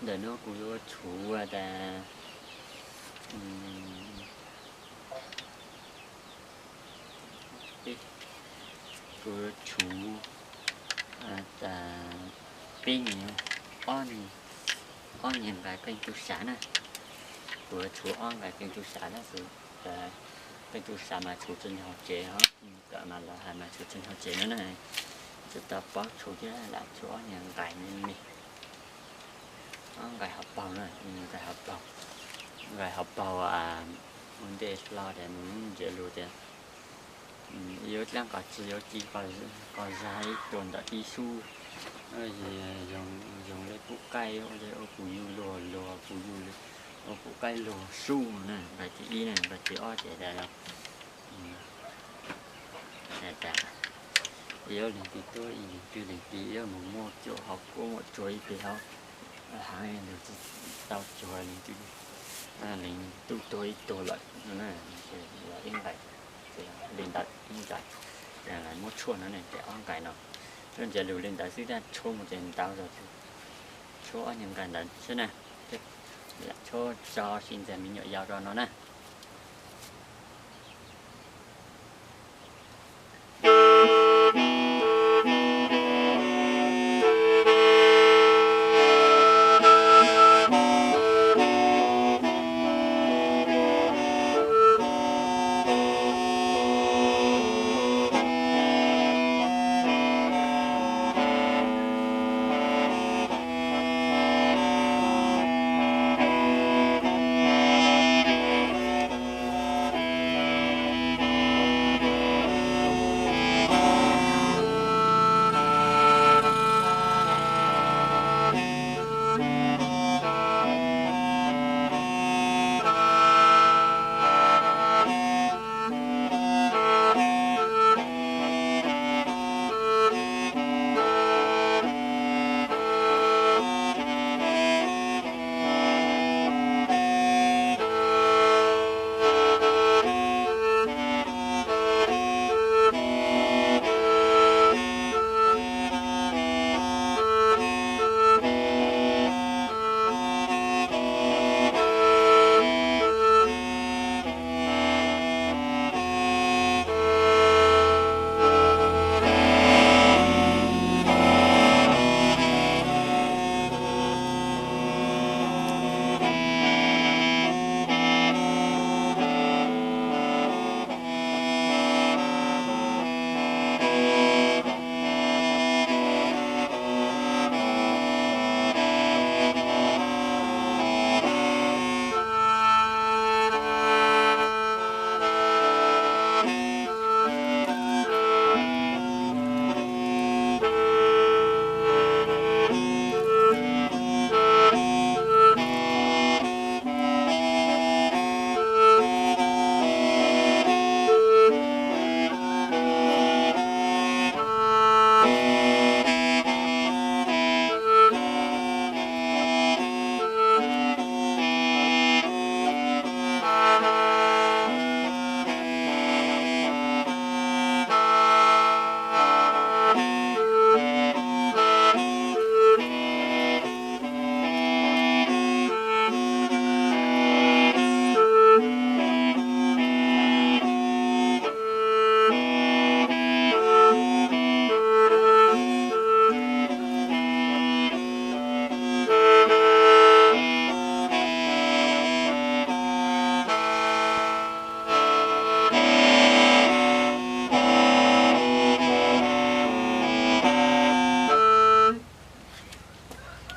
Ntawm no kuv yuav tshuv tas, kuv yuav tshuv tas peb niag, ob niag, ob niag nqaij pheej tu sav na. Kuv yuav tshuv ob nqaij pheej tu sav na, pheej tu sav mas tshuv tsis nyob hauv tsev os, kom mas lawv hais mas tshuv tsis nyob hauv tsev no na. Tsis tau paub tshuv thiab lam tshuv ob niag nqaij me me. Ob nqaij hauv paug na, nqaij hauv paug, nqaij hauv paug ua ntej hlo tias nws ntsia lus tias yuav dlaab qos tsi yuav ci qos zag ib tug ntawm ib sub, zoo le pub qaij ua pum yug luag luag pum yug ua pum qaij luag sub na, nqaij thib ib na, nqaij thib ob ces tas, tas yuav leej twg tuaj ib leeg twg leej twg yuav mus muaj cuam hauv kuab muaj tsuag ib teg hauv, heev tsis tau cuag leej twg, leej twg tuag ib tug lawm, ib nqaij li ntawd ib nqaij, muab tshuaj no ne ces ob nqaij no, lub ntsia lus li ntawd xwb tab tshuaj mus ces ntau zog, tshuaj ob niag nqaij ntawd xwb na. Lam tshuaj tso sib ntxag me nyuam yaus rau no na.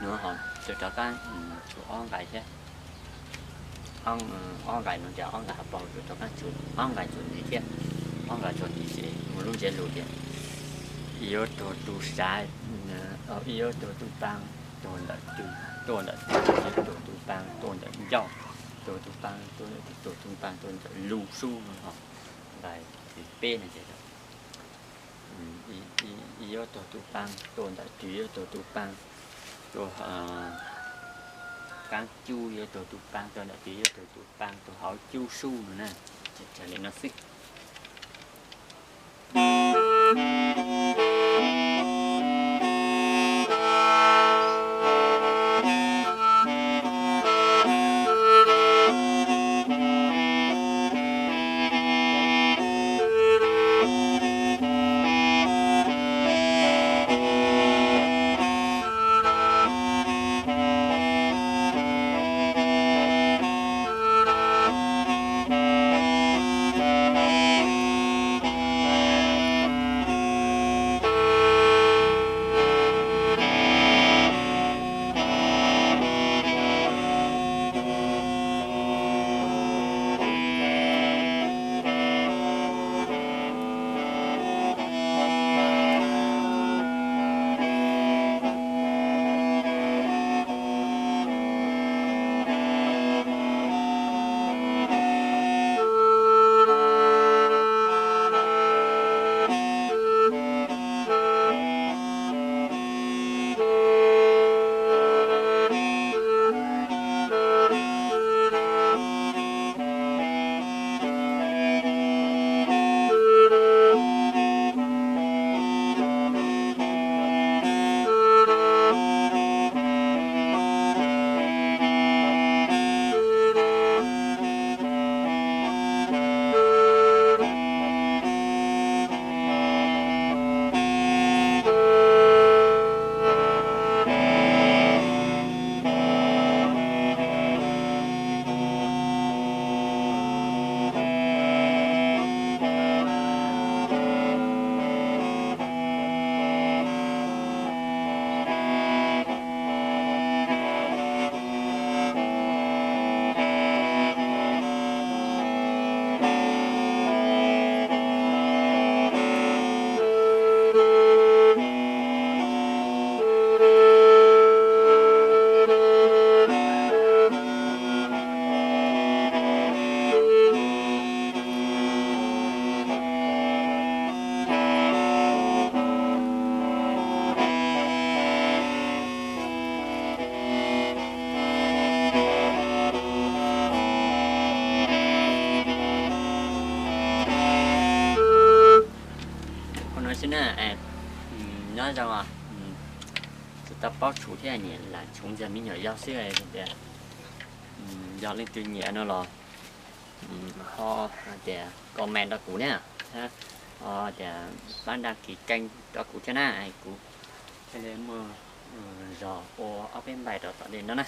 Nuav ho rov qab tshuv ob nqai thiab. Ob nqai nuav ces ob nqai hauv paug, rov qab tshuv ob nqai txuas ntxiv thiab. Ob nqai txuas ntxiv ces ua lub ntsiab lus tias, ib yuav tug tu sav, ib yuav tug tu paab tuag ntawm twg, tuag ntawm twg, tug tu paab tuag ntawm ncauj, tug tu paab tuag ntawm twg, tug tu paab tuag ntawm lub sub no ho. Nqai thib peb no ces ib yuav tug tu paab tuag ntawm twg, yuav tug tu paab tuag qaab cub, yuav tug tu paab tuag ntawm twg, yuav tug tu paab tuag hauv cub sub no na. Ces raws li no xwb. Na, nyob zoo, tsis tau paub tshua thiab, nyiam lam tshua ntxias me nyuam yaus xwb tias, yog leej twg nyiam no los ho tias comment rau kuv na, ho tias pab đăng ký kênh rau kuv thiab na, kuv thiaj li muaj zog ua ob peb npaim rau tom ntej no na.